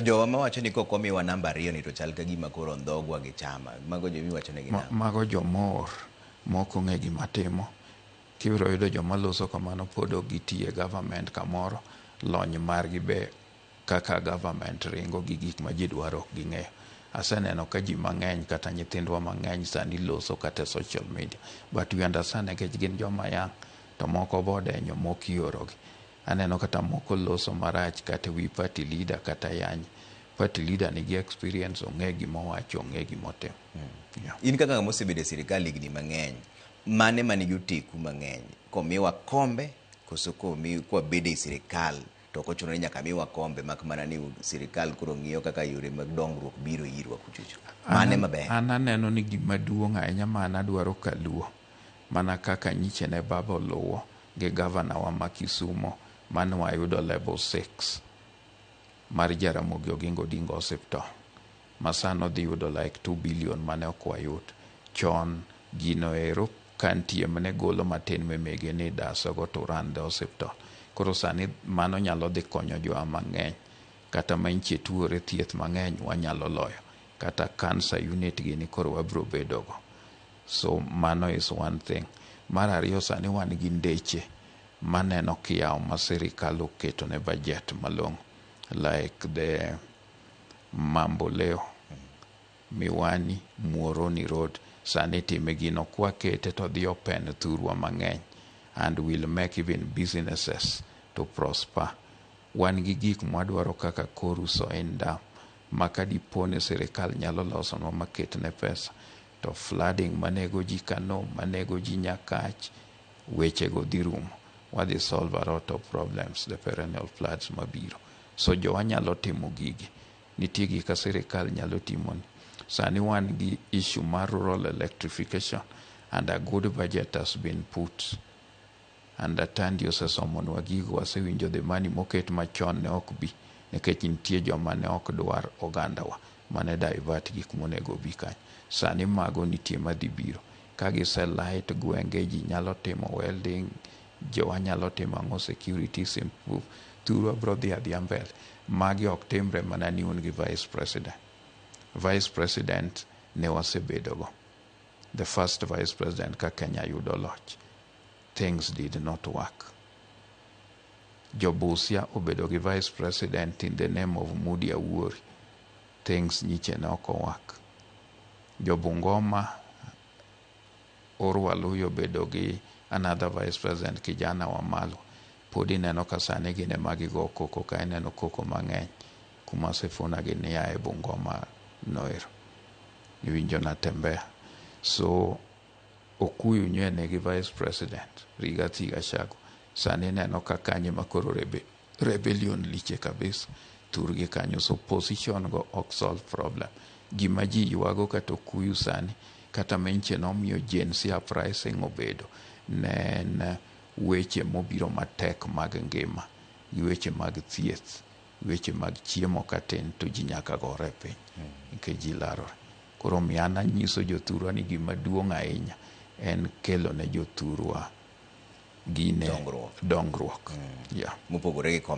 jowa mawacho ni kok omiwa namba 2 ni to chal ka gima koro ndhogwa gi chama, mago jomiwacho negi nang'o? Mago jomor mok ong'e gima timo. Kibiro yudo joma loso kamano pod ok gitiyo e government kamoro, lony margi be kaka government ringo gi gik ma ji dwaro ok ging'eyo. Aseneno ka ji mang'eny kata nyithindwa mang'eny sani loso kata e social media, but we understand nikech gin joma young to moko be odenyo, moko iorogi. Aneno kata moko loso marach kata wi party leader kata yany. Party leader nigi experience, ong'e gima owacho, ong'e gima otimo. Yeah. In kaka ng'ama osebedo e sirikal higni mang'eny, mane manigi oteku mang'eny? Komiwa kombe koso komi kwabedo e sirikal to ok ochuno ni nyaka miwa kombe, mak mana ni sirikal koro ng'iyo kaka yore mag dongruok biro irwa kuchocho. Mane maber? An aneno ni gima duong' ahinya ma an adwaro kaluo mana kaka nyiche ne baba oluwo gi gavana wa ma Kisumo mane wayudo level 6 mar Jaramogi Oginga Odinga Hospital ma sani odhi yudo like 2 billion mane ok wayud chon. Gino ero ka nitie mane golo matin memege ni dasogo to run the hospital. Koro sani mano nyalo dhi konyo jowa mang'eny, kata mantie tuore thieth mang'eny wanyalo loyo, kata cancer unit gini koro wabiro bedogo. So mano is one thing. Mar ariyo, sani wan gi ndeche maneno kiyawo ma sirikal oketo ne budget malong'o, like the Mamboleo Miwani Muhoroni Road. Sani itime gino, kwakete to dhi open thurwa mang'eny and will make even businesses to prosper. Wan gi gik mwadwaro kaka Koru Soin Dam ma kadipo ni sirikal nyalo losonwa maketne pesa to flooding manego ji Kano, manego ji Nyakach, wechego dhi rumo. Wadhi solve a lot of problems, the perennial floods mabiro. So jowa nyalo timo gigi, nitie gik ka sirikal nyalo timoni. Sani wan gi issue mar rural electrification and a good budget has been put and Atandi osesomonwa gigo. Wasewinjo the money moket machon ne ok bi nikech nitie joma ne ok dwar ogandawa mane divert gik monego obi kanyo. Sani mago nitie madhi biro ka gise light gwenge, ji nyalo timo welding, jowa nyalo timo ang'o, security is improve, thurwa biro dhi adhiya mbele. Magi ok timre mana ni un gi vice president. Vice president ne wasebedogo, the first vice president ka Kenya yudo loch, things did not work. Jobusia obedo gi vice president in the name of Moody Awuori, things nyiche ne ok owak. Jobungoma Orwaluyo obedo gi another vice president, kijana Wamalwa, pod ineno ka sani gin ema gigo koko ka ineno koko mang'eny kuma Sifuna gi nia e Bungoma noero iwinjo Natembeya. So Okuyu nye nigi vice president Rigathi Gachagua, sani ineno ka kanyo ema koro rebellion liche kabisa thurgi kanyo. So position go ok solve problem. Gima ji ywago kata Okuyu sani kata menche nomiyo Gen Z uprising obedo ne en weche mobiro matek mag ngima gi weche mag thieth, weche mag chiemo katin to ji nyaka gore piny nikech ji larore. Koro omiyo an anyiso jothurwa ni gima duong' ahinya en kelo ne jothurwa gine Dongruok. Dongruok. Yeah. Mopogore gi kom.